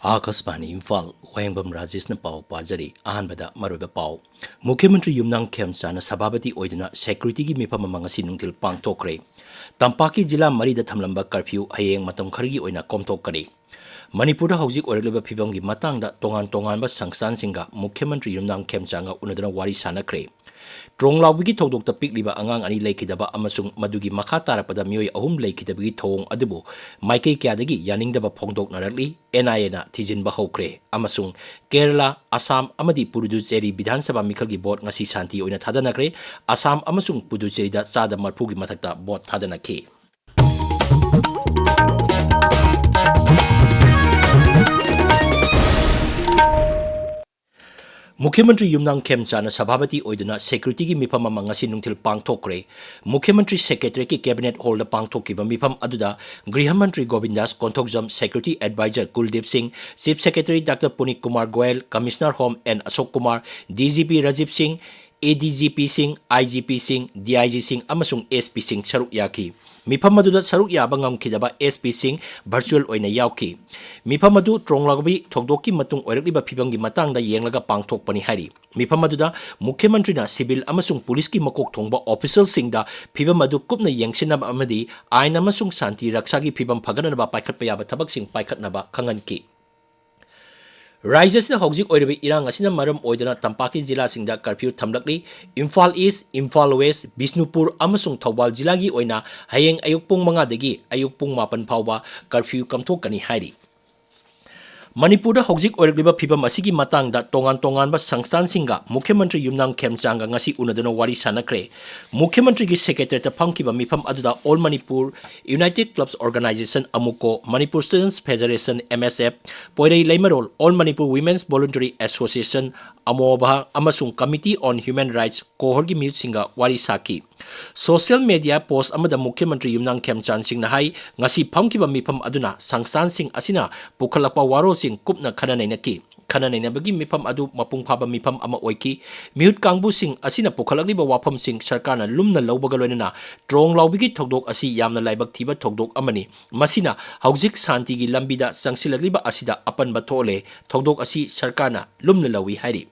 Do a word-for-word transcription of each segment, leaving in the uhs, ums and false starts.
ꯑꯥꯀꯥꯁꯕꯥꯅꯤ ꯏꯝꯐꯥꯜ, ꯋꯥꯍꯦꯡꯕꯝ ꯔꯥꯖꯦꯁꯅ ꯄꯥꯎ ꯄꯥꯖꯔꯤ꯫ ꯑꯍꯥꯟꯕꯗ ꯃꯔꯨꯑꯣꯏꯕ ꯄꯥꯎ꯫ ꯃꯨꯈ꯭ꯌ ꯃꯟꯇ꯭ꯔꯤ ꯌꯨꯝꯅꯥꯝ ꯈꯦꯝꯆꯥꯟꯅ ꯁꯚꯥꯄꯇꯤ ꯑꯣꯏꯗꯨꯅ ꯁꯦꯀ꯭ꯌꯨꯔꯤꯇꯤꯒꯤ ꯃꯤꯐꯝ ꯑꯃ ꯉꯁꯤ ꯅꯨꯡꯊꯤꯜ ꯄꯥꯡꯊꯣꯛꯈ꯭ꯔꯦ꯫ ꯇꯝꯄꯥꯛꯀꯤ ꯖꯤꯂꯥ ꯃꯔꯤꯗ ꯊꯝꯂꯝꯕ ꯀꯔꯐ꯭ꯌꯨ ꯍꯌꯦꯡ ꯃꯇꯝ ꯈꯔꯒꯤ ꯑꯣꯏꯅ ꯀꯣꯝꯊꯣꯛꯀꯅꯤ꯫ ꯃꯅꯤꯄꯨꯔꯗ ꯍꯧꯖꯤꯛ ꯑꯣꯏꯔꯛꯂꯤꯕ ꯐꯤꯕꯝꯒꯤ ꯃꯇꯥꯡꯗ ꯇꯣꯉꯥꯟ ꯇꯣꯉꯥꯟꯕ ꯁꯪꯁꯊꯥꯟꯁꯤꯡꯒ ꯃꯨꯈ꯭ꯌ ꯃꯟꯇ꯭ꯔꯤ ꯌꯨꯝꯅꯥꯝ ꯈꯦꯝꯆꯥꯟꯒ ꯎꯅꯗꯨꯅ ꯋꯥꯔꯤ ꯁꯥꯟꯅꯈ꯭ꯔꯦ꯫ ꯇ꯭ꯔꯣꯡꯂꯥꯎꯕꯒꯤ ꯊꯧꯗꯣꯛꯇ ꯄꯤꯛꯂꯤꯕ ꯑꯉꯥꯡ ꯑꯅꯤ ꯂꯩꯈꯤꯗꯕ ꯑꯃꯁꯨꯡ ꯃꯗꯨꯒꯤ ꯃꯈꯥ ꯇꯥꯔꯛꯄꯗ ꯃꯤꯑꯣꯏ ꯑꯍꯨꯝ ꯂꯩꯈꯤꯗꯕꯒꯤ ꯊꯧꯑꯣꯡ ꯑꯗꯨꯕꯨ ꯃꯥꯏꯀꯩ ꯀꯌꯥꯗꯒꯤ ꯌꯥꯅꯤꯡꯗꯕ ꯐꯣꯡꯗꯣꯛꯅꯔꯛꯂꯤ꯫ ꯑꯦꯟ ꯑꯥꯏ ꯑꯦꯅ ꯊꯤꯖꯤꯟꯕ ꯍꯧꯈ꯭ꯔꯦ ꯑꯃꯁꯨꯡ ꯀꯦꯔꯂꯥ, ꯑꯁꯥꯝ ꯑꯃꯗꯤ ꯄꯨꯗꯨꯆꯦꯔꯤ ꯕꯤꯙꯥꯟ ꯁꯚꯥ ꯃꯤꯈꯜꯒꯤ ꯚꯣꯠ ꯉꯁꯤ ꯁꯥꯟꯇꯤ ꯑꯣꯏꯅ ꯊꯥꯗꯅꯈ꯭ꯔꯦ꯫ ꯑꯁꯥꯝ ꯑꯃꯁꯨꯡ ꯄꯨꯗꯨꯆꯦꯔꯤꯗ ꯆꯥꯗ ꯃꯔꯐꯨꯒꯤ ꯃꯊꯛꯇ ꯚꯣꯠ ꯊꯥꯗꯅꯈꯤ꯫ ꯃꯨꯈ꯭ꯌ ꯃꯟꯇ꯭ꯔꯤ ꯌꯨꯝꯅꯥꯝ ꯈꯦꯝꯆꯥꯟꯅ ꯁꯚꯥꯄꯇꯤ ꯑꯣꯏꯗꯨꯅ ꯁꯦꯀ꯭ꯌꯨꯔꯤꯇꯤꯒꯤ ꯃꯤꯐꯝ ꯑꯃ ꯉꯁꯤ ꯅꯨꯡꯊꯤꯜ ꯄꯥꯡꯊꯣꯛꯈ꯭ꯔꯦ꯫ ꯃꯨꯈ꯭ꯌ ꯃꯟꯇ꯭ꯔꯤ ꯁꯦꯀ꯭ꯔꯦꯇꯔꯤꯌꯦꯠꯀꯤ ꯀꯦꯕꯤꯅꯦꯠ ꯍꯣꯜꯗ ꯄꯥꯡꯊꯣꯛꯈꯤꯕ ꯃꯤꯐꯝ ꯑꯗꯨꯗ ꯒ꯭ꯔꯤꯍ ꯃꯟꯇ꯭ꯔꯤ ꯒꯣꯕꯤꯟꯗꯥꯁ, ꯀꯣꯟꯊꯣꯛꯖꯝ security adviser Kuldeep Singh, chief secretary doctor Puneet Kumar Goyal, commissioner home N Ashok Kumar, D G P Rajiv Singh, A D G ꯄꯤꯁꯤꯡ, I G ꯄꯤꯁꯤꯡ, D I ꯖꯤꯁꯤꯡ ꯑꯃꯁꯨꯡ ꯑꯦꯁ ꯄꯤꯁꯤꯡ ꯁꯔꯨꯛ ꯌꯥꯈꯤ꯫ ꯃꯤꯐꯝ ꯑꯗꯨꯗ ꯁꯔꯨꯛ ꯌꯥꯕ ꯉꯝꯈꯤꯗꯕ ꯑꯦꯁ ꯄꯤꯁꯤꯡ ꯚꯔꯆꯨꯑꯦꯜ ꯑꯣꯏꯅ ꯌꯥꯎꯈꯤ꯫ ꯃꯤꯐꯝ ꯑꯗꯨ ꯇ꯭ꯔꯣꯡꯂꯥꯎꯕꯤ ꯊꯧꯗꯣꯛꯀꯤ ꯃꯇꯨꯡ ꯑꯣꯏꯔꯛꯂꯤꯕ ꯐꯤꯕꯝꯒꯤ ꯃꯇꯥꯡꯗ ꯌꯦꯡꯂꯒ ꯄꯥꯡꯊꯣꯛꯄꯅꯤ ꯍꯥꯏꯔꯤ꯫ ꯃꯤꯐꯝ ꯑꯗꯨꯗ ꯃꯨꯈ꯭ꯌ ꯃꯟꯇ꯭ꯔꯤꯅ ꯁꯤꯚꯤꯜ ꯑꯃꯁꯨꯡ ꯄꯨꯂꯤꯁꯀꯤ ꯃꯀꯣꯛ ꯊꯣꯡꯕ ꯑꯣꯐꯤꯁꯤꯌꯦꯜꯁꯤꯡꯗ ꯐꯤꯕꯝ ꯑꯗꯨ ꯀꯨꯞꯅ ꯌꯦꯡꯁꯤꯟꯅꯕ ꯑꯃꯗꯤ ꯑꯥꯏꯟ ꯑꯃꯁꯨꯡ ꯁꯥꯟꯇꯤ ꯔꯛꯁꯥꯒꯤ ꯐꯤꯕꯝ ꯐꯒꯠꯅꯅꯕ ꯄꯥꯏꯈꯠꯄ ꯌꯥꯕ ꯊꯕꯛꯁꯤꯡ ꯄꯥꯏꯈꯠꯅꯕ ꯈꯪꯍꯟꯈꯤ꯫ ꯔꯥꯖ꯭ꯌꯁꯤꯗ ꯍꯧꯖꯤꯛ ꯑꯣꯏꯔꯤꯕ ꯏꯔꯥꯡ ꯑꯁꯤꯅ ꯃꯔꯝ ꯑꯣꯏꯗꯨꯅ ꯇꯝꯄꯥꯛꯀꯤ ꯖꯤꯂꯥꯁꯤꯡꯗ ꯀꯔꯐ꯭ꯌꯨ ꯊꯝꯂꯛꯂꯤ꯫ ꯏꯝꯐꯥꯜ ꯏꯁ, ꯏꯝꯐꯥꯜ ꯋꯦꯁ, ꯕꯤꯁꯅꯨꯄꯨꯔ ꯑꯃꯁꯨꯡ ꯊꯧꯕꯥꯜ ꯖꯤꯂꯥꯒꯤ ꯑꯣꯏꯅ ꯍꯌꯦꯡ ꯑꯌꯨꯛ ꯄꯨꯡ ꯃꯉꯥꯗꯒꯤ ꯑꯌꯨꯛ ꯄꯨꯡ ꯃꯥꯄꯟ ꯐꯥꯎꯕ ꯀꯔꯐ꯭ꯌꯨ ꯀꯝꯊꯣꯛꯀꯅꯤ ꯍꯥꯏꯔꯤ꯫ ꯃꯅꯤꯄꯨꯔꯗ ꯍꯧꯖꯤꯛ ꯑꯣꯏꯔꯛꯂꯤꯕ ꯐꯤꯕꯝ ꯑꯁꯤꯒꯤ ꯃꯇꯥꯡꯗ ꯇꯣꯉꯥꯟ ꯇꯣꯉꯥꯟꯕ ꯁꯪꯁꯊꯥꯟꯁꯤꯡꯒ ꯃꯨꯈ꯭ꯌ ꯃꯟꯇ꯭ꯔꯤ ꯌꯨꯝꯅꯥꯝ ꯈꯦꯝꯆꯥꯟꯒ ꯉꯁꯤ ꯎꯅꯗꯨꯅ ꯋꯥꯔꯤ ꯁꯥꯟꯅꯈ꯭ꯔꯦ꯫ ꯃꯨꯈ꯭ꯌ ꯃꯟꯇ꯭ꯔꯤꯒꯤ ꯁꯦꯀ꯭ꯔꯦꯇꯔꯤꯌꯦꯠꯇ ꯐꯝꯈꯤꯕ ꯃꯤꯐꯝ ꯑꯗꯨꯗ all Manipur united clubs organisation, AMUCO, Manipur students federation, M S F, Poirei Leimarol, all Manipur women's voluntary association, AMOVA, ꯑꯃꯁꯨꯡ ꯀꯃꯤꯇꯤ ꯑꯣꯟ ꯍ꯭ꯌꯨꯃꯦꯟ ꯔꯥꯏꯠꯁ, ꯀꯣꯍꯣꯔꯒꯤ ꯃꯤꯍꯨꯠꯁꯤꯡꯒ ꯋꯥꯔꯤ ꯁꯥꯈꯤ꯫ ꯁꯣꯁꯤꯌꯦꯜ ꯃꯦꯗꯤꯌꯥ ꯄꯣꯁ꯭ꯠ ꯑꯃꯗ ꯃꯨꯈ꯭ꯌ ꯃꯟꯇ꯭ꯔꯤ ꯌꯨꯝꯅꯥꯝ ꯈꯦꯝꯆꯥꯟ ꯁꯤꯡꯅ ꯍꯥꯏ, ꯉꯁꯤ ꯐꯝꯈꯤꯕ ꯃꯤꯐꯝ ꯑꯗꯨꯅ ꯁꯪꯁꯊꯥꯟꯁꯤꯡ ꯑꯁꯤꯅ ꯄꯨꯈꯠꯂꯛꯄ ꯋꯥꯔꯣꯜꯁꯤꯡ ꯀꯨꯞꯅ ꯈꯟꯅ ꯅꯩꯅꯈꯤ꯫ ꯈꯟꯅ ꯅꯩꯅꯕꯒꯤ ꯃꯤꯐꯝ ꯑꯗꯨ ꯃꯄꯨꯡ ꯐꯥꯕ ꯃꯤꯐꯝ ꯑꯃ ꯑꯣꯏꯈꯤ꯫ ꯃꯤꯍꯨꯠ ꯀꯥꯡꯕꯨꯁꯤꯡ ꯑꯁꯤꯅ ꯄꯨꯈꯠꯂꯛꯂꯤꯕ ꯋꯥꯐꯝꯁꯤꯡ ꯁꯔꯀꯥꯔꯅ ꯂꯨꯝꯅ ꯂꯧꯕꯒ ꯂꯣꯏꯅꯅ ꯇ꯭ꯔꯣꯡ ꯂꯥꯎꯕꯤꯒꯤ ꯊꯧꯗꯣꯛ ꯑꯁꯤ ꯌꯥꯝꯅ ꯂꯥꯏꯕꯛ ꯊꯤꯕ ꯊꯧꯗꯣꯛ ꯑꯃꯅꯤ꯫ ꯃꯁꯤꯅ ꯍꯧꯖꯤꯛ ꯁꯥꯟꯇꯤꯒꯤ ꯂꯝꯕꯤꯗ ꯆꯪꯁꯤꯜꯂꯛꯂꯤꯕ ꯑꯁꯤꯗ ꯑꯄꯟꯕ ꯊꯣꯛꯍꯜꯂꯦ꯫ ꯊꯧꯗꯣꯛ ꯑꯁꯤ ꯁꯔꯀꯥꯔꯅ ꯂꯨꯝꯅ ꯂꯧꯏ ꯍꯥꯏꯔꯤ꯫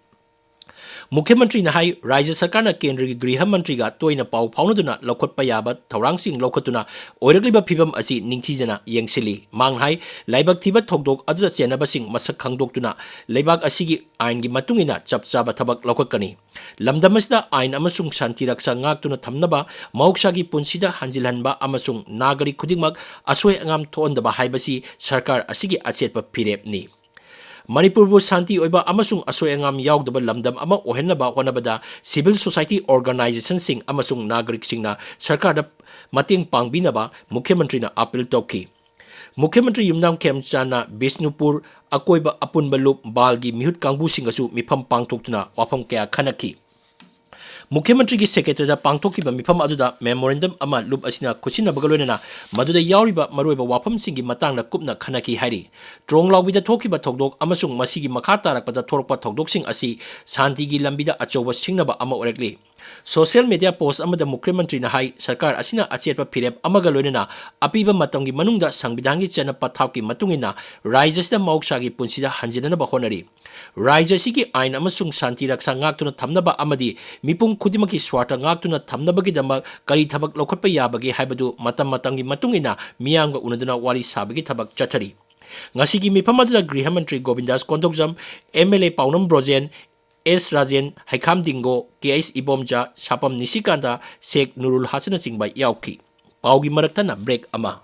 ꯃꯨꯈ꯭ꯌ ꯃꯟꯇ꯭ꯔꯤꯅ ꯍꯥꯏ, ꯔꯥꯖ꯭ꯌ ꯁꯔꯀꯥꯔꯅ ꯀꯦꯟꯗ꯭ꯔꯒꯤ ꯒ꯭ꯔꯤꯍ ꯃꯟꯇ꯭ꯔꯤꯒ ꯇꯣꯏꯅ ꯄꯥꯎ ꯐꯥꯎꯅꯗꯨꯅ ꯂꯧꯈꯠꯄ ꯌꯥꯕ ꯊꯧꯔꯥꯡꯁꯤꯡ ꯂꯧꯈꯠꯇꯨꯅ ꯑꯣꯏꯔꯛꯂꯤꯕ ꯐꯤꯕꯝ ꯑꯁꯤ ꯅꯤꯡꯊꯤꯖꯅ ꯌꯦꯡꯁꯤꯜꯂꯤ꯫ ꯃꯍꯥꯛꯅ ꯍꯥꯏ, ꯂꯥꯏꯕꯛ ꯊꯤꯕ ꯊꯧꯗꯣꯛ ꯑꯗꯨꯗ ꯆꯦꯟꯅꯕꯁꯤꯡ ꯃꯁꯛ ꯈꯪꯗꯣꯛꯇꯨꯅ ꯂꯩꯕꯥꯛ ꯑꯁꯤꯒꯤ ꯑꯥꯏꯟꯒꯤ ꯃꯇꯨꯡ ꯏꯟꯅ ꯆꯞ ꯆꯥꯕ ꯊꯕꯛ ꯂꯧꯈꯠꯀꯅꯤ꯫ ꯂꯝꯗꯝ ꯑꯁꯤꯗ ꯑꯥꯏꯟ ꯑꯃꯁꯨꯡ ꯁꯥꯟꯇꯤ ꯔꯛꯁꯥ ꯉꯥꯛꯇꯨꯅ ꯊꯝꯅꯕ, ꯃꯍꯧꯁꯥꯒꯤ ꯄꯨꯟꯁꯤꯗ ꯍꯟꯖꯤꯜꯍꯟꯕ ꯑꯃꯁꯨꯡ ꯅꯥꯒꯔꯤꯛ ꯈꯨꯗꯤꯡꯃꯛ ꯑꯁꯣꯏ ꯑꯉꯥꯝ ꯊꯣꯛꯍꯟꯗꯕ ꯍꯥꯏꯕꯁꯤ ꯁꯔꯀꯥꯔ ꯑꯁꯤꯒꯤ ꯑꯆꯦꯠꯄ ꯐꯤꯔꯦꯞꯅꯤ꯫ ꯃꯅꯤꯄꯨꯔꯕꯨ ꯁꯥꯟꯇꯤ ꯑꯣꯏꯕ ꯑꯃꯁꯨꯡ ꯑꯁꯣꯏ ꯑꯉꯥꯝ ꯌꯥꯎꯗꯕ ꯂꯝꯗꯝ ꯑꯃ ꯑꯣꯏꯍꯟꯅꯕ ꯍꯣꯠꯅꯕꯗ civil society organizationꯁꯤꯡ ꯑꯃꯁꯨꯡ ꯅꯥꯒꯔꯤꯛꯁꯤꯡꯅ ꯁꯔꯀꯥꯔꯗ ꯃꯇꯦꯡ ꯄꯥꯡꯕꯤꯅꯕ ꯃꯨꯈ꯭ꯌ ꯃꯟꯇ꯭ꯔꯤꯅ ꯑꯥꯄꯤꯜ ꯇꯧꯈꯤ꯫ ꯃꯨꯈ꯭ꯌ ꯃꯟꯇ꯭ꯔꯤ ꯌꯨꯝꯅꯥꯝ ꯈꯦꯝꯆꯥꯟꯅ ꯕꯤꯁꯅꯨꯄꯨꯔ ꯑꯀꯣꯏꯕ ꯑꯄꯨꯟꯕ ꯂꯨꯞ ꯕꯥꯜꯒꯤ ꯃꯤꯍꯨꯠ ꯀꯥꯡꯕꯨꯁꯤꯡꯒꯁꯨ ꯃꯤꯐꯝ ꯄꯥꯡꯊꯣꯛꯇꯨꯅ ꯋꯥꯐꯝ ꯀꯌꯥ ꯈꯟꯅꯈꯤ꯫ ꯃꯨꯈ꯭ꯌ ꯃꯟꯇ꯭ꯔꯤꯒꯤ ꯁꯦꯀ꯭ꯔꯦꯇꯔꯤꯌꯦꯠꯇ ꯄꯥꯡꯊꯣꯛꯈꯤꯕ ꯃꯤꯐꯝ ꯑꯗꯨꯗ memorandum ꯑꯃ ꯂꯨꯞ ꯑꯁꯤꯅ ꯈꯨꯠꯁꯤꯟꯅꯕꯒ ꯂꯣꯏꯅꯅ ꯃꯗꯨꯗ ꯌꯥꯎꯔꯤꯕ ꯃꯔꯨꯑꯣꯏꯕ ꯋꯥꯐꯝꯁꯤꯡꯒꯤ ꯃꯇꯥꯡꯗ ꯀꯨꯞꯅ ꯈꯟꯅꯈꯤ ꯍꯥꯏꯔꯤ꯫ ꯇ꯭ꯔꯣꯡ ꯂꯥꯎꯕꯤꯗ ꯊꯣꯛꯈꯤꯕ ꯊꯧꯗꯣꯛ ꯑꯃꯁꯨꯡ ꯃꯁꯤꯒꯤ ꯃꯈꯥ ꯇꯥꯔꯛꯄꯗ ꯊꯣꯔꯛꯄ ꯊꯧꯗꯣꯛꯁꯤꯡ ꯑꯁꯤ ꯁꯥꯟꯇꯤꯒꯤ ꯂꯝꯕꯤꯗ ꯑꯆꯧꯕ ꯁꯤꯡꯅꯕ ꯑꯃ ꯑꯣꯏꯔꯛꯂꯤ꯫ Social media post ꯑꯃꯗ ꯃꯨꯈ꯭ꯌ ꯃꯟꯇ꯭ꯔꯤꯅ ꯍꯥꯏ, ꯁꯔꯀꯥꯔ ꯑꯁꯤꯅ ꯑꯆꯦꯠꯄ ꯐꯤꯔꯦꯞ ꯑꯃꯒ ꯂꯣꯏꯅꯅ ꯑꯄꯤꯕ ꯃꯇꯝꯒꯤ ꯃꯅꯨꯡꯗ ꯁꯪꯕꯤꯙꯥꯟꯒꯤ ꯆꯠꯅ ꯄꯊꯥꯞꯀꯤ ꯃꯇꯨꯡ ꯏꯟꯅ ꯔꯥꯖ꯭ꯌ ꯑꯁꯤꯗ ꯃꯍꯧꯁꯥꯒꯤ ꯄꯨꯟꯁꯤꯗ ꯍꯟꯖꯤꯟꯅꯅꯕ ꯍꯣꯠꯅꯔꯤ꯫ ꯔꯥꯖ꯭ꯌ ꯑꯁꯤꯒꯤ ꯑꯥꯏꯟ ꯑꯃꯁꯨꯡ ꯁꯥꯟꯇꯤ ꯔꯛꯁꯥ ꯉꯥꯛꯇꯨꯅ ꯊꯝꯅꯕ ꯑꯃꯗꯤ ꯃꯤꯄꯨꯝ ꯈꯨꯗꯤꯡꯃꯛꯀꯤ ꯁ꯭ꯋꯥꯔꯊ ꯉꯥꯛꯇꯨꯅ ꯊꯝꯅꯕꯒꯤꯗꯃꯛ ꯀꯔꯤ ꯊꯕꯛ ꯂꯧꯈꯠꯄ ꯌꯥꯕꯒꯦ ꯍꯥꯏꯕꯗꯨ ꯃꯇꯝ ꯃꯇꯝꯒꯤ ꯃꯇꯨꯡ ꯏꯟꯅ ꯃꯤꯌꯥꯝꯒ ꯎꯅꯗꯨꯅ ꯋꯥꯔꯤ ꯁꯥꯕꯒꯤ ꯊꯕꯛ ꯆꯠꯊꯔꯤ꯫ ꯉꯁꯤꯒꯤ ꯃꯤꯐꯝ ꯑꯗꯨꯗ ꯒ꯭ꯔꯤꯍ ꯃꯟꯇ꯭ꯔꯤ ꯒꯣꯕꯤꯟꯗꯥꯁ ꯀꯣꯟꯊꯧꯖꯝ, MLA ꯄꯥꯎꯅꯝ ꯕ꯭ꯔꯣꯖꯦꯟ, ꯑꯦꯁ ꯔꯥꯖꯦꯟ, ꯍꯩꯈꯥꯝ ꯗꯤꯡꯒꯣ, ꯀꯦ ꯑꯩꯆ ꯏꯕꯣꯝꯆꯥ, ꯁꯥꯄꯝ ꯅꯤꯁꯤꯀꯥꯟꯇ, ꯁꯦꯈ ꯅꯨꯔꯨꯜ ꯍꯥꯁꯟꯅꯆꯤꯡꯕ ꯌꯥꯎꯈꯤ꯫ ꯄꯥꯎꯒꯤ ꯃꯔꯛ ꯊꯠꯅ break ꯑꯃ꯫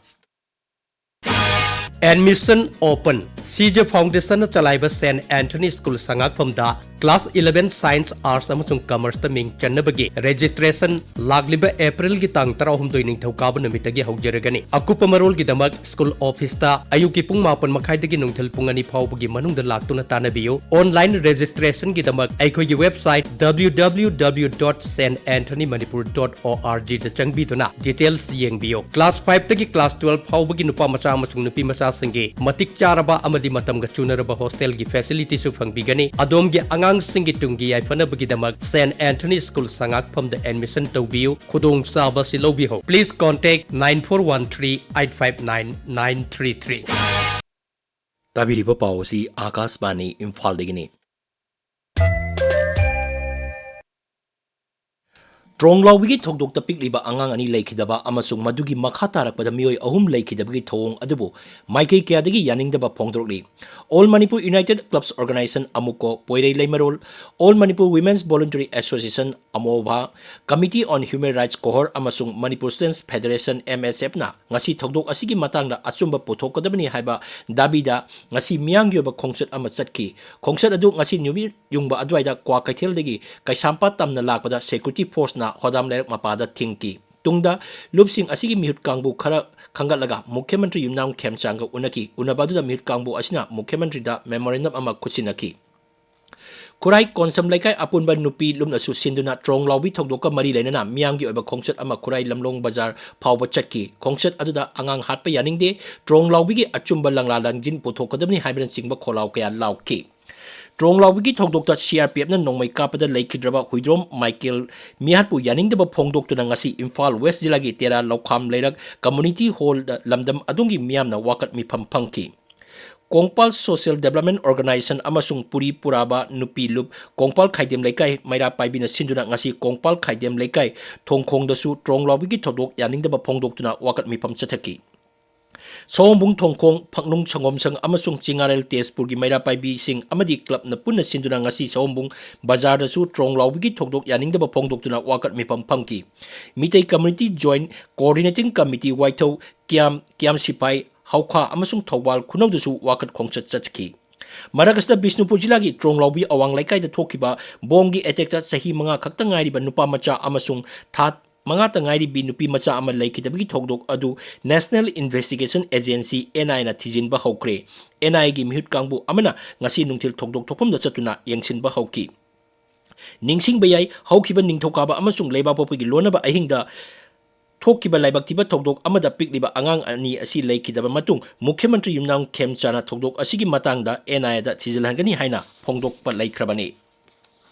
Admission open꯫ CJ Foundationꯅ ꯆꯂꯥꯏꯕ Saint Anthony School ꯁꯉꯥꯛꯐꯝꯗ class eleven Science, Arts ꯑꯃꯁꯨꯡ Commerceꯇ ꯃꯤꯡ ꯆꯟꯅꯕꯒꯤ registration ꯂꯥꯛꯂꯤꯕ Aprilꯒꯤ ꯇꯥꯡ ꯇꯔꯥꯍꯨꯝꯗꯣꯏ ꯅꯤꯡꯊꯧꯀꯥꯕ ꯅꯨꯃꯤꯠꯇꯒꯤ ꯍꯧꯖꯔꯒꯅꯤ꯫ ꯑꯀꯨꯞꯄ ꯃꯔꯣꯜꯒꯤꯗꯃꯛ school officeꯇ ꯑꯌꯨꯛꯀꯤ ꯄꯨꯡ ꯃꯥꯄꯟ ꯃꯈꯥꯏꯗꯒꯤ ꯅꯨꯡꯊꯤꯜ ꯄꯨꯡ ꯑꯅꯤ ꯐꯥꯎꯕꯒꯤ ꯃꯅꯨꯡꯗ ꯂꯥꯛꯇꯨꯅ ꯇꯥꯟꯅꯕꯤꯌꯨ꯫ Online registrationꯒꯤꯗꯃꯛ ꯑꯩꯈꯣꯏꯒꯤ website W W W dot Saint Anthony Manipur dot O R Gꯗ ꯆꯪꯕꯤꯗꯨꯅ details ꯌꯦꯡꯕꯤꯌꯨ꯫ Class fiveꯇꯒꯤ class twelve ꯐꯥꯎꯕꯒꯤ ꯅꯨꯄꯥ ꯃꯆꯥ ꯑꯃꯁꯨꯡ ꯅꯨꯄꯤ ꯃꯆꯥ ꯁꯤꯡꯒꯤ ꯃꯇꯤꯛ ꯆꯥꯔꯕ ꯑꯃꯗꯤ ꯃꯇꯝꯒ ꯆꯨꯅꯔꯕ ꯍꯣꯁꯇꯦꯜꯒꯤ ꯐꯦꯁꯤꯂꯤꯇꯤꯁꯨ ꯐꯪꯕꯤꯒꯅꯤ꯫ ꯑꯗꯣꯝꯒꯤ ꯑꯉꯥꯡꯁꯤꯡꯒꯤ ꯇꯨꯡꯒꯤ ꯌꯥꯏꯐꯅꯕꯒꯤꯗꯃꯛ ꯁꯦꯟꯠ ꯑꯦꯟꯊꯣꯅꯤ ꯁ꯭ꯀꯨꯜ ꯁꯉꯥꯛꯐꯝꯗ ꯑꯦꯗꯃꯤꯁꯟ ꯇꯧꯕꯤꯌꯨ꯫ ꯈꯨꯗꯣꯡꯆꯥꯕ ꯑꯁꯤ ꯂꯧꯕꯤꯍꯧ꯫ Please contact nine four one three eight five nine nine three three꯫ ꯇꯥꯕꯤꯔꯤꯕ ꯄꯥꯎ ꯑꯁꯤ ꯑꯥꯀꯥꯁꯕꯥꯅꯤ ꯏꯝꯐꯥꯜꯗꯒꯤꯅꯤ꯫ ꯇ꯭ꯔꯣꯡꯂꯥꯎꯕꯤꯒꯤ ꯊꯧꯗꯣꯛꯇ ꯄꯤꯛꯂꯤꯕ ꯑꯉꯥꯡ ꯑꯅꯤ ꯂꯩꯈꯤꯗꯕ ꯑꯃꯁꯨꯡ ꯃꯗꯨꯒꯤ ꯃꯈꯥ ꯇꯥꯔꯛꯄꯗ ꯃꯤꯑꯣꯏ ꯑꯍꯨꯝ ꯂꯩꯈꯤꯗꯕꯒꯤ ꯊꯧꯑꯣꯡ ꯑꯗꯨꯕꯨ ꯃꯥꯏꯀꯩ ꯀꯌꯥꯗꯒꯤ ꯌꯥꯅꯤꯡꯗꯕ ꯐꯣꯡꯗꯣꯔꯛꯂꯤ꯫ All Manipur United Clubs Organization, ꯑꯃꯨꯀꯣ, ꯄꯣꯏꯔꯩ ꯂꯩꯃꯔꯣꯜ, All Manipur Women's Voluntary Association, ꯑꯃꯣꯚꯥ, Committee on Human Rights, ꯀꯣꯍꯣꯔ, ꯑꯃꯁꯨꯡ Manipur Students Federation, M S F ꯅ ꯉꯁꯤ ꯊꯧꯗꯣꯛ ꯑꯁꯤꯒꯤ ꯃꯇꯥꯡꯗ ꯑꯆꯨꯝꯕ ꯄꯨꯊꯣꯛꯀꯗꯕꯅꯤ ꯍꯥꯏꯕ ꯗꯥꯕꯤꯗ ꯉꯁꯤ ꯃꯤꯌꯥꯝꯒꯤ ꯑꯣꯏꯕ ꯈꯣꯡꯆꯠ ꯑꯃ ꯆꯠꯈꯤ꯫ ꯈꯣꯡꯆꯠ ꯑꯗꯨ ꯉꯁꯤ ꯅꯨꯃꯤꯠ ꯌꯨꯡꯕ ꯑꯗꯨꯋꯥꯏꯗ ꯀ꯭ꯋꯥꯀꯩꯊꯦꯜꯗꯒꯤ ꯀꯩꯁꯥꯝꯄꯥꯠ ꯇꯝꯅ ꯂꯥꯛꯄꯗ security force ꯅ ꯍꯣꯗꯥꯝ ꯂꯩꯔꯛ ꯃꯄꯥꯗ ꯊꯤꯡꯈꯤ꯫ ꯇꯨꯡꯗ ꯂꯨꯞꯁꯤꯡ ꯑꯁꯤꯒꯤ ꯃꯤꯍꯨꯠ ꯀꯥꯡꯕꯨ ꯈꯔ ꯈꯟꯒꯠꯂꯒ ꯃꯨꯈ꯭ꯌ ꯃꯟꯇ꯭ꯔꯤ ꯌꯨꯝꯅꯥꯝ ꯈꯦꯝꯆꯥꯡꯒ ꯎꯅꯈꯤ꯫ ꯎꯅꯕ ꯑꯗꯨꯗ ꯃꯤꯍꯨꯠ ꯀꯥꯡꯕꯨ ꯑꯁꯤꯅ ꯃꯨꯈ꯭ꯌ ꯃꯟꯇ꯭ꯔꯤꯗ memorandum ꯑꯃ ꯈꯨꯠꯁꯤꯟꯅꯈꯤ꯫ ꯈꯨꯔꯥꯏ ꯀꯣꯟꯁꯝ ꯂꯩꯀꯥꯏ ꯑꯄꯨꯟꯕ ꯅꯨꯄꯤ ꯂꯨꯞꯅꯁꯨ ꯁꯤꯟꯗꯨꯅ ꯇ꯭ꯔꯣꯡ ꯂꯥꯎꯕꯤ ꯊꯧꯗꯣꯛꯀ ꯃꯔꯤ ꯂꯩꯅꯅ ꯃꯤꯌꯥꯝꯒꯤ ꯑꯣꯏꯕ ꯈꯣꯡꯆꯠ ꯑꯃ ꯈꯨꯔꯥꯏ ꯂꯝꯂꯣꯡ ꯕꯖꯥꯔ ꯐꯥꯎꯕ ꯆꯠꯈꯤ꯫ ꯈꯣꯡꯆꯠ ꯑꯗꯨꯗ ꯑꯉꯥꯡ ꯍꯥꯠꯄ ꯌꯥꯅꯤꯡꯗꯦ, ꯇ꯭ꯔꯣꯡ ꯂꯥꯎꯕꯤꯒꯤ ꯑꯆꯨꯝꯕ ꯂꯪꯂꯥ ꯂꯪꯖꯤꯟ ꯄꯨꯊꯣꯛꯀꯗꯕꯅꯤ ꯍꯥꯏꯕꯅꯆꯤꯡꯕ ꯈꯣꯜꯂꯥꯎ ꯀꯌꯥ ꯂꯥꯎꯈꯤ꯫ ꯇ꯭ꯔꯣꯡ ꯂꯥꯎꯕꯤꯒꯤ ꯊꯧꯗꯣꯛꯇ C R P F ꯅ ꯅꯣꯡꯃꯩ ꯀꯥꯞꯄꯗ ꯂꯩꯈꯤꯗ꯭ꯔꯕ ꯍꯨꯏꯗ꯭ꯔꯣꯝ ꯃꯥꯏꯀꯦꯜ ꯃꯤꯍꯥꯠꯄꯨ ꯌꯥꯅꯤꯡꯗꯕ ꯐꯣꯡꯗꯣꯛꯇꯨꯅ ꯉꯁꯤ ꯏꯝꯐꯥꯜ ꯋꯦꯁ ꯖꯤꯂꯥꯒꯤ ꯇꯦꯔꯥ ꯂꯧꯈꯥꯝ ꯂꯩꯔꯛ community hall ꯗ ꯂꯝꯗꯝ ꯑꯗꯣꯝꯒꯤ ꯃꯤꯌꯥꯝꯅ ꯋꯥꯀꯠ ꯃꯤꯐꯝ ꯐꯝꯈꯤ꯫ ꯀꯣꯡꯄꯥꯜ Social Development Organization ꯑꯃꯁꯨꯡ ꯄꯨꯔꯤ ꯄꯨꯔꯥꯕ ꯅꯨꯄꯤ ꯂꯨꯞ ꯀꯣꯡꯄꯥꯜ ꯈꯥꯏꯗꯦꯝ ꯂꯩꯀꯥꯏ ꯃꯩꯔꯥ ꯄꯥꯏꯕꯤꯅ ꯁꯤꯟꯗꯨꯅ ꯉꯁꯤ ꯀꯣꯡꯄꯥꯜ ꯈꯥꯏꯗꯦꯝ ꯂꯩꯀꯥꯏ ꯊꯣꯡꯈꯣꯡꯗꯁꯨ ꯇ꯭ꯔꯣꯡ ꯂꯥꯎꯕꯤꯒꯤ ꯊꯧꯗꯣꯛ ꯌꯥꯅꯤꯡꯗꯕ ꯐꯣꯡꯗꯣꯛꯇꯨꯅ ꯋꯥꯀꯠ ꯃꯤꯐꯝ ꯆꯠꯊꯈꯤ꯫ ꯁꯑꯣꯝꯕꯨꯡ ꯊꯣꯡꯈꯣꯡ, ꯐꯛꯅꯨꯡ ꯁꯪꯒꯣꯝ ꯁꯪ ꯑꯃꯁꯨꯡ ꯆꯤꯡꯉꯥꯔꯦꯜ ꯇꯦꯖꯄꯨꯔꯒꯤ ꯃꯩꯔꯥ ꯄꯥꯏꯕꯤꯁꯤꯡ ꯑꯃꯗꯤ club ꯅ ꯄꯨꯟꯅ ꯁꯤꯟꯗꯨꯅ ꯉꯁꯤ ꯁꯑꯣꯝꯕꯨꯡ ꯕꯖꯥꯔꯗꯁꯨ ꯇ꯭ꯔꯣꯡ ꯂꯥꯎꯕꯤꯒꯤ ꯊꯧꯗꯣꯛ ꯌꯥꯅꯤꯡꯗꯕ ꯐꯣꯡꯗꯣꯛꯇꯨꯅ ꯋꯥꯀꯠ ꯃꯤꯐꯝ ꯐꯝꯈꯤ꯫ Meitei Community Joint Coordinating Committee ꯋꯥꯏꯊꯧ, ꯀꯤꯌꯥꯝ, ꯀꯤꯌꯥꯝ ꯁꯤꯐꯥꯏ, ꯍꯧꯈꯥ ꯑꯃꯁꯨꯡ ꯊꯧꯕꯥꯜ ꯈꯨꯅꯧꯗꯁꯨ ꯋꯥꯀꯠ ꯈꯣꯡꯆꯠ ꯆꯠꯈꯤ꯫ ꯃꯔꯛ ꯑꯁꯤꯗ ꯕꯤꯁꯅꯨꯄꯨꯔ ꯖꯤꯂꯥꯒꯤ ꯇ꯭ꯔꯣꯡ ꯂꯥꯎꯕꯤ ꯑꯋꯥꯡ ꯂꯩꯀꯥꯏꯗ ꯊꯣꯛꯈꯤꯕ ꯕꯣꯝꯒꯤ attack ꯇ ꯆꯍꯤ ꯃꯉꯥ ꯈꯛꯇ ꯉꯥꯏꯔꯤꯕ ꯅꯨꯄꯥ ꯃꯆꯥ ꯑꯃꯁꯨꯡ ꯊꯥ ꯃꯉꯥꯇ ꯉꯥꯏꯔꯤꯕꯤ ꯅꯨꯄꯤ ꯃꯆꯥ ꯑꯃ ꯂꯩꯈꯤꯗꯕꯒꯤ ꯊꯧꯗꯣꯛ ꯑꯗꯨ National Investigation Agency, N I A ꯅ ꯊꯤꯖꯤꯟꯕ ꯍꯧꯈ꯭ꯔꯦ꯫ N I A ꯒꯤ ꯃꯤꯍꯨꯠ ꯀꯥꯡꯕꯨ ꯑꯃꯅ ꯉꯁꯤ ꯅꯨꯡꯊꯤꯜ ꯊꯧꯗꯣꯛ ꯊꯣꯛꯐꯝꯗ ꯆꯠꯇꯨꯅ ꯌꯦꯡꯁꯤꯟꯕ ꯍꯧꯈꯤ꯫ ꯅꯤꯡꯁꯤꯡꯕ ꯌꯥꯏ, ꯍꯧꯈꯤꯕ ꯅꯤꯡꯊꯧꯀꯥꯕ ꯑꯃꯁꯨꯡ ꯂꯩꯕꯥꯛꯄꯣꯛꯄꯒꯤ ꯂꯣꯟꯅꯕ ꯑꯍꯤꯡꯗ ꯊꯣꯛꯈꯤꯕ ꯂꯥꯏꯕꯛ ꯊꯤꯕ ꯊꯧꯗꯣꯛ ꯑꯃꯗ ꯄꯤꯛꯂꯤꯕ ꯑꯉꯥꯡ ꯑꯅꯤ ꯑꯁꯤ ꯂꯩꯈꯤꯗꯕ ꯃꯇꯨꯡ ꯃꯨꯈ꯭ꯌ ꯃꯟꯇ꯭ꯔꯤ ꯌꯨꯝꯅꯥꯝ ꯈꯦꯝꯆꯥꯟꯅ ꯊꯧꯗꯣꯛ ꯑꯁꯤꯒꯤ ꯃꯇꯥꯡꯗ ꯑꯦꯟ ꯑꯥꯏ ꯑꯦꯗ ꯊꯤꯖꯤꯜꯍꯟꯒꯅꯤ ꯍꯥꯏꯅ ꯐꯣꯡꯗꯣꯛꯄ ꯂꯩꯈ꯭ꯔꯕꯅꯤ꯫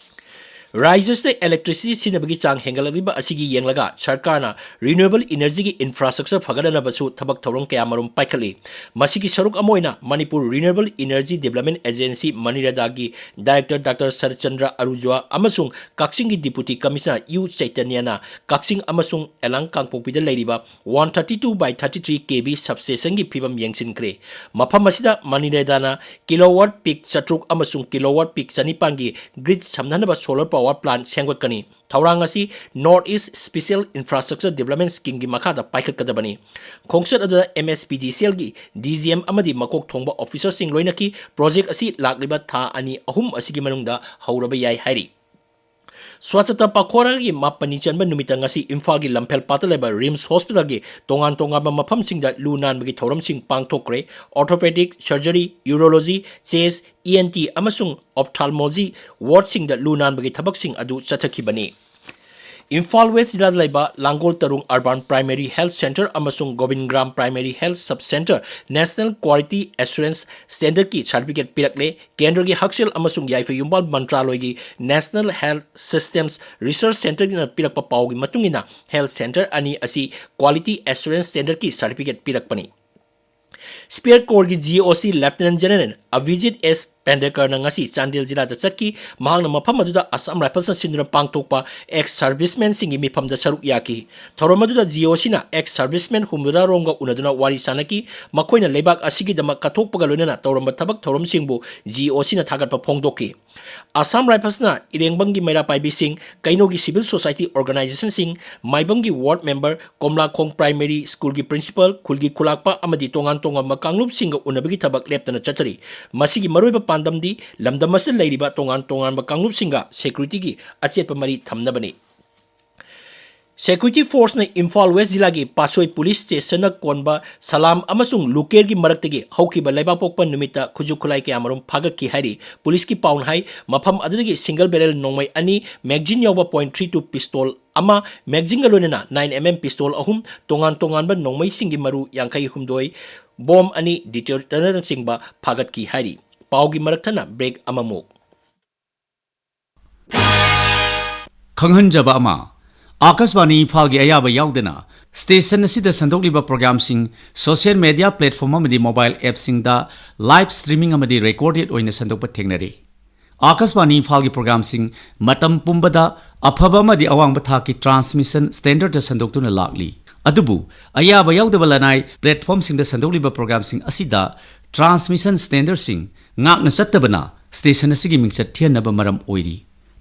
ꯔꯥꯏꯖ꯭ꯌꯁꯤꯗ electricity ꯁꯤꯖꯤꯟꯅꯕꯒꯤ ꯆꯥꯡ ꯍꯦꯟꯒꯠꯂꯛꯂꯤꯕ ꯑꯁꯤꯒꯤ ꯌꯦꯡꯂꯒ ꯁꯔꯀꯥꯔꯅ renewable energyꯒꯤ infrastructure ꯐꯒꯠꯅꯅꯕꯁꯨ ꯊꯕꯛ ꯊꯧꯔꯝ ꯀꯌꯥ ꯃꯔꯨꯝ ꯄꯥꯏꯈꯠꯂꯤ꯫ ꯃꯁꯤꯒꯤ ꯁꯔꯨꯛ ꯑꯃ ꯑꯣꯏꯅ Manipur Renewable Energy Development Agency, ꯃꯅꯤꯔꯦꯗꯥꯒꯤ director ꯗꯥꯛꯇꯔ ꯁꯔꯠꯆꯟꯗ꯭ꯔ ꯑꯔꯨꯖꯋꯥ ꯑꯃꯁꯨꯡ ꯀꯛꯆꯤꯡꯒꯤ deputy commissioner ꯌꯨ ꯆꯩꯇꯟꯌꯅ ꯀꯛꯆꯤꯡ ꯑꯃꯁꯨꯡ ꯑꯦꯂꯥꯡ ꯀꯥꯡꯄꯣꯛꯄꯤꯗ ꯂꯩꯔꯤꯕ one thirty two by thirty three K V substationꯒꯤ ꯐꯤꯕꯝ ꯌꯦꯡꯁꯤꯟꯈ꯭ꯔꯦ꯫ ꯃꯐꯝ ꯑꯁꯤꯗ ꯃꯅꯤꯔꯦꯗꯥꯅ kilowatt peak ꯆꯥꯇ꯭ꯔꯨꯛ ꯑꯃꯁꯨꯡ kilowatt peak ꯆꯅꯤꯄꯥꯟꯒꯤ grid ꯁꯝꯅꯍꯟꯅꯕ solar power plant ꯁꯦꯝꯒꯠꯀꯅꯤ꯫ ꯊꯧꯔꯥꯡ ꯑꯁꯤ North East Special Infrastructure Development Schemeꯒꯤ ꯃꯈꯥꯗ ꯄꯥꯏꯈꯠꯀꯗꯕꯅꯤ꯫ ꯈꯣꯡꯆꯠ ꯑꯗꯨꯗ M S P D C Lꯒꯤ D G M ꯑꯃꯗꯤ ꯃꯀꯣꯛ ꯊꯣꯡꯕ officerꯁꯤꯡ ꯂꯣꯏꯅꯈꯤ꯫ Project ꯑꯁꯤ ꯂꯥꯛꯂꯤꯕ ꯊꯥ ꯑꯅꯤ ꯑꯍꯨꯝ ꯑꯁꯤꯒꯤ ꯃꯅꯨꯡꯗ ꯍꯧꯔꯕ ꯌꯥꯏ ꯍꯥꯏꯔꯤ꯫ ꯁ꯭ꯋꯥꯆꯇ ꯄꯥꯈꯣꯔꯥꯒꯤ ꯃꯥꯄꯟꯅꯤ ꯆꯟꯕ ꯅꯨꯃꯤꯠꯇ ꯉꯁꯤ ꯏꯝꯐꯥꯜꯒꯤ ꯂꯝꯐꯦꯜꯄꯥꯠꯇ ꯂꯩꯕ RIMS Hospitalꯒꯤ ꯇꯣꯉꯥꯟ ꯇꯣꯉꯥꯟꯕ ꯃꯐꯝꯁꯤꯡꯗ ꯂꯨ ꯅꯥꯟꯕꯒꯤ ꯊꯧꯔꯝꯁꯤꯡ ꯄꯥꯡꯊꯣꯛꯈ꯭ꯔꯦ꯫ Orthopedic, surgery, urology, chest, E N T ꯑꯃꯁꯨꯡ ophthalmology wardꯁꯤꯡꯗ ꯂꯨ ꯅꯥꯟꯕꯒꯤ ꯊꯕꯛꯁꯤꯡ ꯑꯗꯨ ꯆꯠꯊꯈꯤꯕꯅꯤ꯫ ꯏꯝꯐꯥꯜ West ꯖꯤꯂꯥꯗ ꯂꯩꯕ ꯂꯥꯡꯒꯣꯜ ꯇꯔꯨꯡ Urban Primary Health Centre ꯑꯃꯁꯨꯡ ꯒꯣꯕꯤꯟꯒ꯭ꯔꯥꯝ Primary Health Sub Centre National Quality Assurance Standardꯀꯤ certificate ꯄꯤꯔꯛꯂꯦ꯫ ꯀꯦꯟꯗ꯭ꯔꯒꯤ ꯍꯛꯁꯦꯜ ꯑꯃꯁꯨꯡ ꯌꯥꯏꯐ ꯌꯨꯝꯕꯥꯜ ꯃꯟꯇ꯭ꯔꯥꯂꯣꯏꯒꯤ National Health Systems Research Centreꯅ ꯄꯤꯔꯛꯄ ꯄꯥꯎꯒꯤ ꯃꯇꯨꯡ ꯏꯟꯅ health centre ꯑꯅꯤ ꯑꯁꯤ Quality Assurance Standardꯀꯤ certificate ꯄꯤꯔꯛꯄꯅꯤ꯫ Spare Corpsꯀꯤ G O C Lieutenant General Avijit S Pendharkarꯅ ꯉꯁꯤ ꯆꯥꯟꯗꯦꯜ ꯖꯤꯂꯥꯗ ꯆꯠꯈꯤ꯫ ꯃꯍꯥꯛꯅ ꯃꯐꯝ ꯑꯗꯨꯗ Assam Riflesꯅ ꯁꯤꯟꯗꯨꯅ ꯄꯥꯡꯊꯣꯛꯄ ex servicemenꯁꯤꯡꯒꯤ ꯃꯤꯐꯝꯗ ꯁꯔꯨꯛ ꯌꯥꯈꯤ꯫ ꯊꯧꯔꯝ ꯑꯗꯨꯗ G O Cꯅ ex servicemen ꯍꯨꯝꯐꯨꯇꯔꯥꯔꯣꯝꯒ ꯎꯅꯗꯨꯅ ꯋꯥꯔꯤ ꯁꯥꯅꯈꯤ꯫ ꯃꯈꯣꯏꯅ ꯂꯩꯕꯥꯛ ꯑꯁꯤꯒꯤꯗꯃꯛ ꯀꯠꯊꯣꯛꯄꯒ ꯂꯣꯏꯅꯅ ꯇꯧꯔꯝꯕ ꯊꯕꯛ ꯊꯧꯔꯝꯁꯤꯡꯕꯨ G O Cꯅ ꯊꯥꯒꯠꯄ ꯐꯣꯡꯗꯣꯛꯈꯤ꯫ Assam Riflesꯅ ꯏꯔꯦꯡꯕꯝꯒꯤ ꯃꯩꯔꯥ ꯄꯥꯏꯕꯤꯁꯤꯡ, ꯀꯩꯅꯣꯒꯤ civil society organizationꯁꯤꯡ, ꯃꯥꯏꯕꯝꯒꯤ ward member, ꯀꯣꯝꯂꯥꯈꯣꯡ Primary Schoolꯒꯤ principal, ꯈꯨꯜꯒꯤ ꯈꯨꯂꯥꯛꯄ ꯑꯃꯗꯤ ꯇꯣꯉꯥꯟ ꯇꯣꯉꯥꯟꯕ ꯀꯥꯡꯂꯨꯞꯁꯤꯡꯒ ꯎꯅꯕꯒꯤ ꯊꯕꯛ ꯂꯦꯞꯇꯅ ꯆꯠꯊꯔꯤ꯫ ꯃꯁꯤꯒꯤ ꯃꯔꯨꯑꯣꯏꯕ ꯄꯥꯟꯗꯝꯗꯤ ꯂꯝꯗꯝ ꯑꯁꯤꯗ ꯂꯩꯔꯤꯕ ꯇꯣꯉꯥꯟ ꯇꯣꯉꯥꯟꯕ ꯀꯥꯡꯂꯨꯞꯁꯤꯡꯒ securityꯒꯤ ꯑꯆꯦꯠꯄ ꯃꯔꯤ ꯊꯝꯅꯕꯅꯤ꯫ Security Forceꯅ ꯏꯝꯐꯥꯜ West ꯖꯤꯂꯥꯒꯤ ꯄꯥꯠꯁꯣꯏ Police Stationꯅ ꯀꯣꯟꯕ ꯁꯂꯥꯝ ꯑꯃꯁꯨꯡ ꯂꯨꯀꯦꯔꯒꯤ ꯃꯔꯛꯇꯒꯤ ꯍꯧꯈꯤꯕ ꯂꯩꯕꯥꯛꯄꯣꯛꯄ ꯅꯨꯃꯤꯠꯇ ꯈꯨꯠꯁꯨ ꯈꯨꯠꯂꯥꯏ ꯀꯌꯥꯃꯔꯨꯝ ꯐꯥꯒꯠꯈꯤ ꯍꯥꯏꯔꯤ꯫ Policeꯀꯤ ꯄꯥꯎꯅ ꯍꯥꯏ, ꯃꯐꯝ ꯑꯗꯨꯗꯒꯤ single barrel ꯅꯣꯡꯃꯩ ꯑꯅꯤ, magazine ꯌꯥꯎꯕ point three two pistol ꯑꯃ, magazineꯒ ꯂꯣꯏꯅꯅ nine M M pistol ꯑꯍꯨꯝ, ꯇꯣꯉꯥꯟ ꯇꯣꯉꯥꯟꯕ ꯅꯣꯡꯃꯩꯁꯤꯡꯒꯤ ꯃꯔꯨ ꯌꯥꯡꯈꯩ ꯍꯨꯝꯗꯣꯏ, bomb ꯑꯅꯤ, detonatorꯅꯆꯤꯡꯕ ꯐꯥꯒꯠꯈꯤ ꯍꯥꯏꯔꯤ꯫ ꯄꯥꯎꯒꯤ ꯃꯔꯛ ꯊꯠꯅ break ꯑꯃꯃꯨꯛ꯫ ꯈꯪꯍꯟꯖꯕ ꯑꯃ, ꯑꯥꯀꯥꯁꯕꯥꯅꯤ ꯏꯝꯐꯥꯜꯒꯤ ꯑꯌꯥꯕ ꯌꯥꯎꯗꯅ station ꯑꯁꯤꯗ ꯁꯟꯗꯣꯛꯂꯤꯕ programꯁꯤꯡ social media platform ꯑꯃꯗꯤ mobile appꯁꯤꯡꯗ live streaming ꯑꯃꯗꯤ recorded ꯑꯣꯏꯅ ꯁꯟꯗꯣꯛꯄ ꯊꯦꯡꯅꯔꯤ꯫ ꯑꯥꯀꯥꯁꯕꯥꯅꯤ ꯏꯝꯐꯥꯜꯒꯤ programꯁꯤꯡ ꯃꯇꯝ ꯄꯨꯝꯕꯗ ꯑꯐꯕ ꯑꯃꯗꯤ ꯑꯋꯥꯡꯕ ꯊꯥꯛꯀꯤ transmission standardꯇ ꯁꯟꯗꯣꯛꯇꯨꯅ ꯂꯥꯛꯂꯤ꯫ ꯑꯗꯨꯕꯨ ꯑꯌꯥꯕ ꯌꯥꯎꯗꯕ ꯂꯅꯥꯏ platformꯁꯤꯡꯗ ꯁꯟꯗꯣꯛꯂꯤꯕ programꯁꯤꯡ ꯑꯁꯤꯗ transmission standardꯁꯤꯡ ꯉꯥꯛꯅ ꯆꯠꯇꯕꯅ station ꯑꯁꯤꯒꯤ ꯃꯤꯡꯆꯠ ꯊꯤꯍꯟꯅꯕ ꯃꯔꯝ ꯑꯣꯏꯔꯤ꯫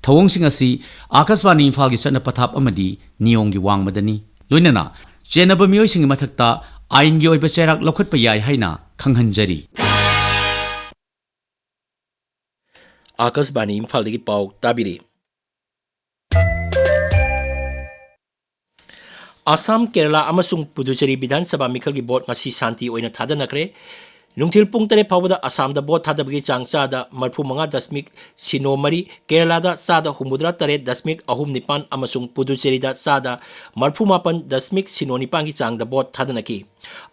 ꯊꯧꯑꯣꯡꯁꯤꯡ ꯑꯁꯤ ꯑꯥꯀꯥꯁꯕꯥꯅꯤ ꯏꯝꯐꯥꯜꯒꯤ ꯆꯠꯅ ꯄꯊꯥꯞ ꯑꯃꯗꯤ ꯅꯤꯌꯣꯝꯒꯤ ꯋꯥꯡꯃꯗꯅꯤ꯫ ꯂꯣꯏꯅꯅ ꯆꯦꯟꯅꯕ ꯃꯤꯑꯣꯏꯁꯤꯡꯒꯤ ꯃꯊꯛꯇ ꯑꯥꯏꯟꯒꯤ ꯑꯣꯏꯕ ꯆꯩꯔꯥꯛ ꯂꯧꯈꯠꯄ ꯌꯥꯏ ꯍꯥꯏꯅ ꯈꯪꯍꯟꯖꯔꯤ꯫ ꯑꯥꯀꯥꯁꯕꯥꯅꯤ ꯏꯝꯐꯥꯜꯗꯒꯤ ꯄꯥꯎ ꯇꯥꯕꯤꯔꯤ꯫ ꯑꯁꯥꯝ, ꯀꯦꯔꯂꯥ ꯑꯃꯁꯨꯡ ꯄꯨꯗꯨꯆꯦꯔꯤ ꯕꯤꯙꯥꯟ ꯁꯚꯥ ꯃꯤꯈꯜꯒꯤ ꯚꯣꯠ ꯉꯁꯤ ꯁꯥꯟꯇꯤ ꯑꯣꯏꯅ ꯊꯥꯗꯅꯈ꯭ꯔꯦ꯫ ꯅꯨꯡꯊꯤꯜ ꯄꯨꯡ ꯇꯔꯦꯠ ꯐꯥꯎꯕꯗ ꯑꯁꯥꯝꯗ ꯚꯣꯠ ꯊꯥꯗꯕꯒꯤ ꯆꯥꯡ ꯆꯥꯗ ꯃꯔꯐꯨ ꯃꯉꯥ ꯗꯁꯃꯤꯛ ꯁꯤꯅꯣ ꯃꯔꯤ, ꯀꯦꯔꯂꯥꯗ ꯆꯥꯗ ꯍꯨꯝꯐꯨꯇꯔꯥ ꯇꯔꯦꯠ ꯗꯁꯃꯤꯛ ꯑꯍꯨꯝ ꯅꯤꯄꯥꯟ ꯑꯃꯁꯨꯡ ꯄꯨꯗꯨꯆꯦꯔꯤꯗ ꯆꯥꯗ ꯃꯔꯐꯨ ꯃꯥꯄꯟ ꯗꯁꯃꯤꯛ ꯁꯤꯅꯣ ꯅꯤꯄꯥꯟꯒꯤ ꯆꯥꯡꯗ ꯚꯣꯠ ꯊꯥꯗꯅꯈꯤ꯫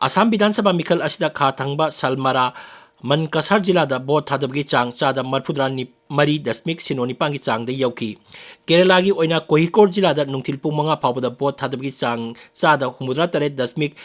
ꯑꯁꯥꯝ ꯕꯤꯙꯥꯟ ꯁꯚꯥ ꯃꯤꯈꯜ ꯑꯁꯤꯗ ꯈꯥ ꯊꯪꯕ ꯁꯜꯃꯥꯔꯥ, ꯃꯟꯀꯁꯥꯔ ꯖꯤꯂꯥꯗ ꯚꯣꯠ ꯊꯥꯗꯕꯒꯤ ꯆꯥꯡ ꯆꯥꯗ ꯃꯔꯐꯨꯇꯔꯥ ꯃꯔꯤ ꯗꯁꯃꯤꯛ ꯁꯤꯅꯣ ꯅꯤꯄꯥꯟꯒꯤ ꯆꯥꯡꯗ ꯌꯧꯈꯤ꯫ ꯀꯦꯔꯂꯥꯒꯤ ꯑꯣꯏꯅ ꯀꯣꯍꯤꯀꯣꯗ ꯖꯤꯂꯥꯗ ꯅꯨꯡꯊꯤꯜ ꯄꯨꯡ ꯃꯉꯥ ꯐꯥꯎꯕꯗ ꯚꯣꯠ ꯊꯥꯗꯕꯒꯤ ꯆꯥꯡ ꯆꯥꯗ ꯍꯨꯝꯐꯨꯇꯔꯥ ꯇꯔꯦꯠ ꯗꯁꯃꯤꯛ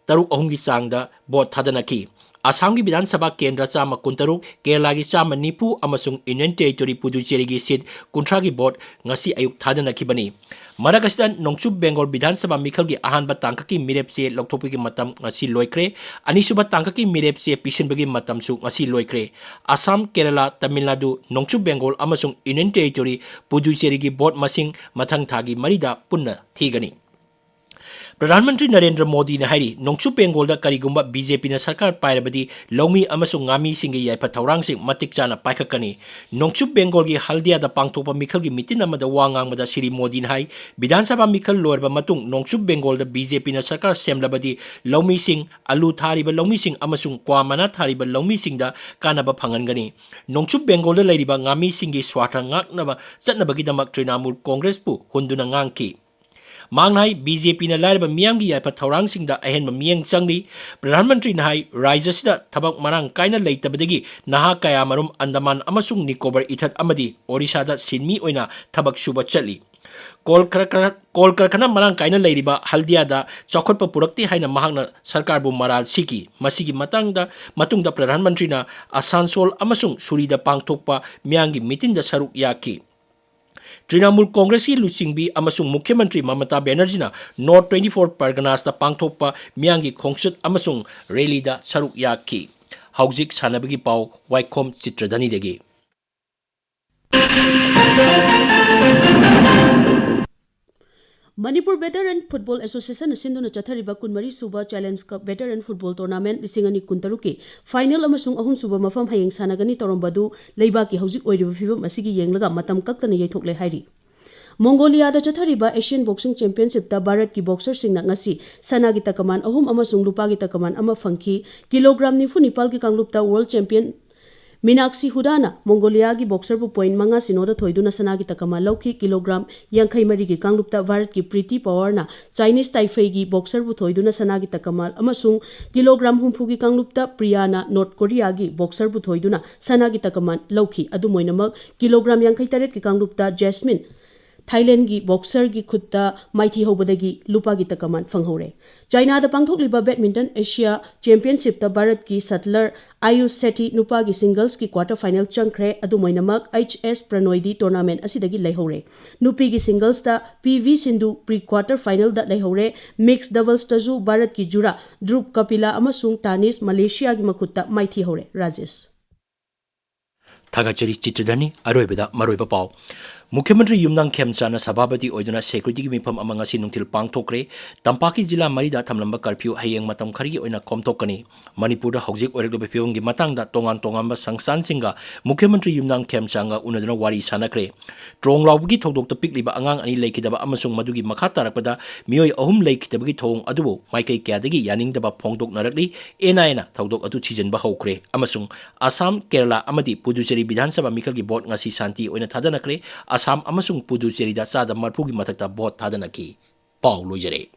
ꯇꯔꯨꯛ ꯑꯍꯨꯝꯒꯤ ꯆꯥꯡꯗ ꯚꯣꯠ ꯊꯥꯗꯅꯈꯤ꯫ ꯑꯁꯥꯝꯒꯤ ꯕꯤꯙꯥꯟ ꯁꯚꯥ ꯀꯦꯟꯗ꯭ꯔ ꯆꯥꯝꯃ ꯀꯨꯟꯇꯔꯨꯛ, ꯀꯦꯔꯂꯥꯒꯤ ꯆꯥꯝꯃ ꯅꯤꯐꯨ ꯑꯃꯁꯨꯡ Union Territory ꯄꯨꯗꯨꯆꯦꯔꯤꯒꯤ seat ꯀꯨꯟꯊ꯭ꯔꯥꯒꯤ ꯚꯣꯠ ꯉꯁꯤ ꯑꯌꯨꯛ ꯊꯥꯗꯅꯈꯤꯕꯅꯤ꯫ ꯃꯔꯛ ꯑꯁꯤꯗ, ꯅꯣꯡꯆꯨꯞ ꯕꯦꯡꯒꯣꯜ ꯕꯤꯙꯥꯟ ꯁꯚꯥ ꯃꯤꯈꯜꯒꯤ ꯑꯍꯥꯟꯕ ꯇꯥꯡꯀꯛꯀꯤ ꯃꯤꯔꯦꯞ ꯆꯦ ꯂꯧꯊꯣꯛꯄꯒꯤ ꯃꯇꯝ ꯉꯁꯤ ꯂꯣꯏꯈ꯭ꯔꯦ꯫ ꯑꯅꯤꯁꯨꯕ ꯇꯥꯡꯀꯛꯀꯤ ꯃꯤꯔꯦꯞ ꯆꯦ ꯄꯤꯁꯤꯟꯕꯒꯤ ꯃꯇꯝꯁꯨ ꯉꯁꯤ ꯂꯣꯏꯈ꯭ꯔꯦ꯫ ꯑꯁꯥꯝ, ꯀꯦꯔꯂꯥ, ꯇꯥꯃꯤꯜ ꯅꯥꯗꯨ, ꯅꯣꯡꯆꯨꯞ ꯕꯦꯡꯒꯣꯜ ꯑꯃꯁꯨꯡ Union Territory ꯄꯨꯗꯨꯆꯦꯔꯤꯒꯤ ꯚꯣꯠ ꯃꯁꯤꯡ ꯃꯊꯪ ꯊꯥꯒꯤ ꯃꯔꯤꯗ ꯄꯨꯟꯅ ꯊꯤꯒꯅꯤ꯫ ꯄ꯭ꯔꯙꯥꯟ ꯃꯟꯇ꯭ꯔꯤ ꯅꯔꯦꯟꯗ꯭ꯔ ꯃꯣꯗꯤꯅ ꯍꯥꯏꯔꯤ, ꯅꯣꯡꯆꯨꯞ ꯕꯦꯡꯒꯣꯜꯗ ꯀꯔꯤꯒꯨꯝꯕ ꯕꯤ ꯖꯦ ꯄꯤꯅ ꯁꯔꯀꯥꯔ ꯄꯥꯏꯔꯕꯗꯤ ꯂꯧꯃꯤ ꯑꯃꯁꯨꯡ ꯉꯥꯃꯤꯁꯤꯡꯒꯤ ꯌꯥꯏꯐ ꯊꯧꯔꯥꯡꯁꯤꯡ ꯃꯇꯤꯛ ꯆꯥꯅ ꯄꯥꯏꯈꯠꯀꯅꯤ꯫ ꯅꯣꯡꯆꯨꯞ ꯕꯦꯡꯒꯣꯜꯒꯤ ꯍꯜꯗꯤꯌꯥꯗ ꯄꯥꯡꯊꯣꯛꯄ ꯃꯤꯈꯜꯒꯤ ꯃꯤꯇꯤꯟ ꯑꯃꯗ ꯋꯥ ꯉꯥꯡꯕꯗ ꯁ꯭ꯔꯤ ꯃꯣꯗꯤꯅ ꯍꯥꯏ, ꯕꯤꯙꯥꯟ ꯁꯚꯥ ꯃꯤꯈꯜ ꯂꯣꯏꯔꯕ ꯃꯇꯨꯡ ꯅꯣꯡꯆꯨꯞ ꯕꯦꯡꯒꯣꯜꯗ ꯕꯤ ꯖꯦ ꯄꯤꯅ ꯁꯔꯀꯥꯔ ꯁꯦꯝꯂꯕꯗꯤ ꯂꯧꯃꯤꯁꯤꯡ, ꯑꯂꯨ ꯊꯥꯔꯤꯕ ꯂꯧꯃꯤꯁꯤꯡ ꯑꯃꯁꯨꯡ ꯀ꯭ꯋꯥ ꯃꯅꯥ ꯊꯥꯔꯤꯕ ꯂꯧꯃꯤꯁꯤꯡꯗ ꯀꯥꯟꯅꯕ ꯐꯪꯍꯟꯒꯅꯤ꯫ ꯅꯣꯡꯆꯨꯞ ꯕꯦꯡꯒꯣꯜꯗ ꯂꯩꯔꯤꯕ ꯉꯥꯃꯤꯁꯤꯡꯒꯤ ꯁ꯭ꯋꯥꯔꯊ ꯉꯥꯛꯅꯕ ꯆꯠꯅꯕꯒꯤꯗꯃꯛ ꯇ꯭ꯔꯤꯅꯥꯃꯨꯜ ꯀꯣꯡꯒ꯭ꯔꯦꯁꯄꯨ ꯍꯨꯟꯗꯨꯅ ꯉꯥꯡꯈꯤ꯫ ꯃꯍꯥꯛꯅ ꯍꯥꯏ, ꯕꯤ ꯖꯦ ꯄꯤꯅ ꯂꯥꯏꯔꯕ ꯃꯤꯌꯥꯝꯒꯤ ꯌꯥꯏꯐ ꯊꯧꯔꯥꯡꯁꯤꯡꯗ ꯑꯍꯦꯟꯕ ꯃꯤꯠꯌꯦꯡ ꯆꯪꯂꯤ꯫ ꯄ꯭ꯔꯙꯥꯟ ꯃꯟꯇ꯭ꯔꯤꯅ ꯍꯥꯏ, ꯔꯥꯖ꯭ꯌꯁꯤꯗ ꯊꯕꯛ ꯃꯔꯥꯡ ꯀꯥꯏꯅ ꯂꯩꯇꯕꯗꯒꯤ ꯅꯍꯥ ꯀꯌꯥꯃꯔꯨꯝ ꯑꯟꯗꯃꯥꯟ ꯑꯃꯁꯨꯡ ꯅꯤꯀꯣꯕꯔ ꯏꯊꯠ ꯑꯃꯗꯤ ꯑꯣꯔꯤꯁꯥꯗ ꯁꯤꯟꯃꯤ ꯑꯣꯏꯅ ꯊꯕꯛ ꯁꯨꯕ ꯆꯠꯂꯤ꯫ ꯀꯣꯜ ꯀꯔ-, ꯀꯔ-, ꯀꯣꯜ ꯀꯔꯈꯅꯥ ꯃꯔꯥꯡ ꯀꯥꯏꯅ ꯂꯩꯔꯤꯕ ꯍꯜꯗꯤꯌꯥꯗ ꯆꯥꯎꯈꯠꯄ ꯄꯨꯔꯛꯇꯦ ꯍꯥꯏꯅ ꯃꯍꯥꯛꯅ ꯁꯔꯀꯥꯔꯕꯨ ꯃꯔꯥꯜ ꯁꯤꯈꯤ꯫ ꯃꯁꯤꯒꯤ ꯃꯇꯥꯡꯗ, ꯃꯇꯨꯡꯗ ꯄ꯭ꯔꯙꯥꯟ ꯃꯟꯇ꯭ꯔꯤꯅ ꯑꯁꯥꯟꯁꯣꯜ ꯑꯃꯁꯨꯡ ꯁꯨꯔꯤꯗ ꯄꯥꯡꯊꯣꯛꯄ ꯃꯤꯌꯥꯝꯒꯤ ꯃꯤꯇꯤꯟꯗ ꯁꯔꯨꯛ ꯌꯥꯈꯤ꯫ ꯇ꯭ꯔꯤꯅꯥꯃꯨꯜ ꯀꯣꯡꯒ꯭ꯔꯦꯁꯀꯤ ꯂꯨꯆꯤꯡꯕꯤ ꯑꯃꯁꯨꯡ ꯃꯨꯈ꯭ꯌ ꯃꯟꯇ꯭ꯔꯤ ꯃꯃꯇꯥ ꯕꯦꯅꯔꯖꯤꯅ ꯅꯣꯔꯠ ꯇ꯭ꯋꯦꯟꯇꯤ ꯐꯣꯔ ꯄꯔꯒꯅꯥꯁꯇ ꯄꯥꯡꯊꯣꯛꯄ ꯃꯤꯌꯥꯝꯒꯤ ꯈꯣꯡꯆꯠ ꯑꯃꯁꯨꯡ ꯔꯦꯂꯤꯗ ꯁꯔꯨꯛ ꯌꯥꯈꯤ꯫ ꯍꯧꯖꯤꯛ ꯁꯥꯟꯅꯕꯒꯤ ꯄꯥꯎ, ꯋꯥꯏꯈꯣꯝ ꯆꯤꯇ꯭ꯔꯙꯅꯤꯗꯒꯤ꯫ ꯃꯅꯤꯄꯨꯔ ꯚꯦꯇꯔꯟ ꯐꯨꯠꯕꯣꯜ ꯑꯦꯁꯣꯁꯤꯌꯦꯁꯟꯅ ꯁꯤꯟꯗꯨꯅ ꯆꯠꯊꯔꯤꯕ ꯀꯨꯟꯃꯔꯤ ꯁꯨꯕ ꯆꯦꯂꯦꯟꯖ ꯀꯞ ꯚꯦꯇꯔꯟ ꯐꯨꯠꯕꯣꯜ ꯇꯣꯔꯅꯥꯃꯦꯟꯠ ꯂꯤꯁꯤꯡ ꯑꯅꯤ ꯀꯨꯟꯇꯔꯨꯛꯀꯤ ꯐꯥꯏꯅꯦꯜ ꯑꯃꯁꯨꯡ ꯑꯍꯨꯝꯁꯨꯕ ꯃꯐꯝ ꯍꯌꯦꯡ ꯁꯥꯟꯅꯒꯅꯤ ꯇꯧꯔꯝꯕ ꯑꯗꯨ ꯂꯩꯕꯥꯛꯀꯤ ꯍꯧꯖꯤꯛ ꯑꯣꯏꯔꯤꯕ ꯐꯤꯕꯝ ꯑꯁꯤꯒꯤ ꯌꯦꯡꯂꯒ ꯃꯇꯝ ꯀꯛꯇꯅ ꯌꯩꯊꯣꯛꯂꯦ ꯍꯥꯏꯔꯤ꯫ ꯃꯣꯡꯒꯣꯂꯤꯌꯥꯗ ꯆꯠꯊꯔꯤꯕ ꯑꯦꯁꯤꯌꯥꯟ ꯕꯣꯛꯁꯤꯡ ꯆꯦꯝꯄꯤꯌꯟꯁꯤꯞꯇ ꯚꯥꯔꯠꯀꯤ ꯕꯣꯛꯁꯔꯁꯤꯡꯅ ꯉꯁꯤ ꯁꯅꯥꯒꯤ ꯇꯀꯃꯥꯟ ꯑꯍꯨꯝ ꯑꯃꯁꯨꯡ ꯂꯨꯄꯥꯒꯤ ꯇꯀꯃꯥꯟ ꯑꯃ ꯐꯪꯈꯤ꯫ ꯀꯤꯂꯣꯒ꯭ꯔꯥꯝ ꯅꯤꯐꯨ ꯅꯤꯄꯥꯜꯒꯤ ꯀꯥꯡꯂꯨꯞꯇ ꯋꯥꯔꯜ ꯆꯦꯝꯄꯤꯌꯟ ꯃꯤꯅꯥꯛꯁꯤ ꯍꯨꯗꯥꯅ ꯃꯣꯡꯒꯣꯂꯤꯌꯥꯒꯤ ꯕꯣꯛꯁꯔꯕꯨ ꯄꯣꯏꯟꯠ ꯃꯉꯥ ꯁꯤꯅꯣꯗ ꯊꯣꯏꯗꯨꯅ ꯁꯅꯥꯒꯤ ꯇꯀꯃꯥꯟ ꯂꯧꯈꯤ꯫ ꯀꯤꯂꯣꯒ꯭ꯔꯥꯝ ꯌꯥꯡꯈꯩ ꯃꯔꯤꯒꯤ ꯀꯥꯡꯂꯨꯞꯇ ꯚꯥꯔꯠꯀꯤ ꯄ꯭ꯔꯤꯇꯤ ꯄꯋꯥꯔꯅ ꯆꯥꯏꯅꯤꯁ ꯇꯥꯏꯐꯩꯒꯤ ꯕꯣꯛꯁꯔꯕꯨ ꯊꯣꯏꯗꯨꯅ ꯁꯅꯥꯒꯤ ꯇꯀꯃꯥꯟ ꯑꯃꯁꯨꯡ ꯀꯤꯂꯣꯒ꯭ꯔꯥꯝ ꯍꯨꯝꯐꯨꯒꯤ ꯀꯥꯡꯂꯨꯞꯇ ꯄ꯭ꯔꯤꯌꯥꯅ ꯅꯣꯔꯠ ꯀꯣꯔꯤꯌꯥꯒꯤ ꯕꯣꯛꯁꯔꯕꯨ ꯊꯣꯏꯗꯨꯅ ꯁꯅꯥꯒꯤ ꯇꯀꯃꯥꯟ ꯂꯧꯈꯤ꯫ ꯑꯗꯨꯝ ꯑꯣꯏꯅꯃꯛ, ꯀꯤꯂꯣꯒ꯭ꯔꯥꯝ ꯌꯥꯡꯈꯩ ꯇꯔꯦꯠꯀꯤ ꯀꯥꯡꯂꯨꯞꯇ ꯖꯦꯁꯃꯤꯟ ꯊꯥꯏꯂꯦꯟꯒꯤ ꯕꯣꯛꯁꯔꯒꯤ ꯈꯨꯠꯇ ꯃꯥꯏꯊꯤ ꯍꯧꯕꯗꯒꯤ ꯂꯨꯄꯥꯒꯤ ꯇꯀꯃꯥꯟ ꯐꯪꯍꯧꯔꯦ꯫ ꯆꯥꯏꯅꯥꯗ ꯄꯥꯡꯊꯣꯛꯂꯤꯕ ꯕꯦꯗꯃꯤꯟꯇꯟ ꯑꯦꯁꯤꯌꯥ ꯆꯦꯝꯄꯤꯌꯟꯁꯤꯞꯇ ꯚꯥꯔꯠꯀꯤ ꯁꯠꯂꯔ ꯑꯥꯌꯨꯁ ꯁꯦꯇꯤ ꯅꯨꯄꯥꯒꯤ ꯁꯤꯡꯒꯜꯁꯀꯤ ꯀ꯭ꯋꯥꯔꯇꯔ ꯐꯥꯏꯅꯦꯜ ꯆꯪꯈ꯭ꯔꯦ꯫ ꯑꯗꯨꯝ ꯑꯣꯏꯅꯃꯛ, ꯑꯩꯆ ꯑꯦꯁ ꯄ꯭ꯔꯅꯣꯏꯗꯤ ꯇꯣꯔꯅꯥꯃꯦꯟꯠ ꯑꯁꯤꯗꯒꯤ ꯂꯩꯍꯧꯔꯦ꯫ ꯅꯨꯄꯤꯒꯤ ꯁꯤꯡꯒꯜꯁꯇ P V Sindhu pre quarter ꯐꯥꯏꯅꯦꯜꯗ ꯂꯩꯍꯧꯔꯦ꯫ ꯃꯤꯛꯁ ꯗꯕꯜꯁꯇꯁꯨ ꯚꯥꯔꯠꯀꯤ ꯖꯨꯔꯥ ꯙ꯭ꯔꯨꯕ ꯀꯄꯤꯂꯥ ꯑꯃꯁꯨꯡ ꯇꯥꯅꯤꯁ ꯃꯂꯦꯁꯤꯌꯥꯒꯤ ꯃꯈꯨꯠꯇ ꯃꯥꯏꯊꯤ ꯍꯧꯔꯦ꯫ ꯔꯥꯖꯦꯁ꯫ ꯊꯥꯒꯠꯆꯔꯤ ꯆꯤꯇ꯭ꯔꯙꯅꯤ꯫ ꯑꯔꯣꯏꯕꯗ ꯃꯔꯨꯑꯣꯏꯕ ꯄꯥꯎ꯫ ꯃꯨꯈ꯭ꯌ ꯃꯟꯇ꯭ꯔꯤ ꯌꯨꯝꯅꯥꯝ ꯈꯦꯝꯆꯥꯟꯅ ꯁꯚꯥꯄꯇꯤ ꯑꯣꯏꯗꯨꯅ ꯁꯦꯀ꯭ꯌꯨꯔꯤꯇꯤꯒꯤ ꯃꯤꯐꯝ ꯑꯃ ꯉꯁꯤ ꯅꯨꯡꯊꯤꯜ ꯄꯥꯡꯊꯣꯛꯈ꯭ꯔꯦ꯫ ꯇꯝꯄꯥꯛꯀꯤ ꯖꯤꯂꯥ ꯃꯔꯤꯗ ꯊꯝꯂꯝꯕ ꯀꯔꯐ꯭ꯌꯨ ꯍꯌꯦꯡ ꯃꯇꯝ ꯈꯔꯒꯤ ꯑꯣꯏꯅ ꯈꯣꯝꯗꯣꯛꯀꯅꯤ꯫ ꯃꯅꯤꯄꯨꯔꯗ ꯍꯧꯖꯤꯛ ꯑꯣꯏꯔꯛꯂꯤꯕ ꯐꯤꯕꯝꯒꯤ ꯃꯇꯥꯡꯗ ꯇꯣꯉꯥꯟ ꯇꯣꯉꯥꯟꯕ ꯁꯪꯁꯊꯥꯟꯁꯤꯡꯒ ꯃꯨꯈ꯭ꯌ ꯃꯟꯇ꯭ꯔꯤ ꯌꯨꯝꯅꯥꯝ ꯈꯦꯝꯆꯥꯟꯒ ꯎꯅꯗꯨꯅ ꯋꯥꯔꯤ ꯁꯥꯟꯅꯈ꯭ꯔꯦ꯫ ꯇ꯭ꯔꯣꯡ ꯂꯥꯎꯕꯒꯤ ꯊꯧꯗꯣꯛꯇ ꯄꯤꯛꯂꯤꯕ ꯑꯉꯥꯡ ꯑꯅꯤ ꯂꯩꯈꯤꯗꯕ ꯑꯃꯁꯨꯡ ꯃꯗꯨꯒꯤ ꯃꯈꯥ ꯇꯥꯔꯛꯄꯗ ꯃꯤꯑꯣꯏ ꯑꯍꯨꯝ ꯂꯩꯈꯤꯗꯕꯒꯤ ꯊꯧꯑꯣꯡ ꯑꯗꯨꯕꯨ ꯃꯥꯏꯀꯩ ꯀꯌꯥꯗꯒꯤ ꯌꯥꯅꯤꯡꯗꯕ ꯐꯣꯡꯗꯣꯛꯅꯔꯛꯂꯤ꯫ ꯑꯦꯟ ꯑꯥꯏ ꯑꯦꯅ ꯊꯧꯗꯣꯛ ꯑꯗꯨ ꯊꯤꯖꯤꯟꯕ ꯍꯧꯈ꯭ꯔꯦ ꯑꯃꯁꯨꯡ ꯑꯁꯥꯝ, ꯀꯦꯔꯂꯥ ꯑꯃꯗꯤ ꯄꯨꯗꯨꯆꯦꯔꯤ ꯕꯤꯙꯥꯟ ꯁꯚꯥ ꯃꯤꯈꯜꯒꯤ ꯚꯣꯠ ꯉꯁꯤ ꯁꯥꯟꯇꯤ ꯑꯣꯏꯅ ꯊꯥꯗꯅꯈ꯭ꯔꯦ꯫ ꯑꯁꯥꯝ ꯑꯃꯁꯨꯡ ꯄꯨꯗꯨꯆꯦꯔꯤꯗ ꯆꯥꯗ ꯃꯔꯐꯨꯒꯤ ꯃꯊꯛꯇ ꯚꯣꯠ ꯊꯥꯗꯅꯈꯤ꯫ ꯄꯥꯎ ꯂꯣꯏꯖꯔꯦ꯫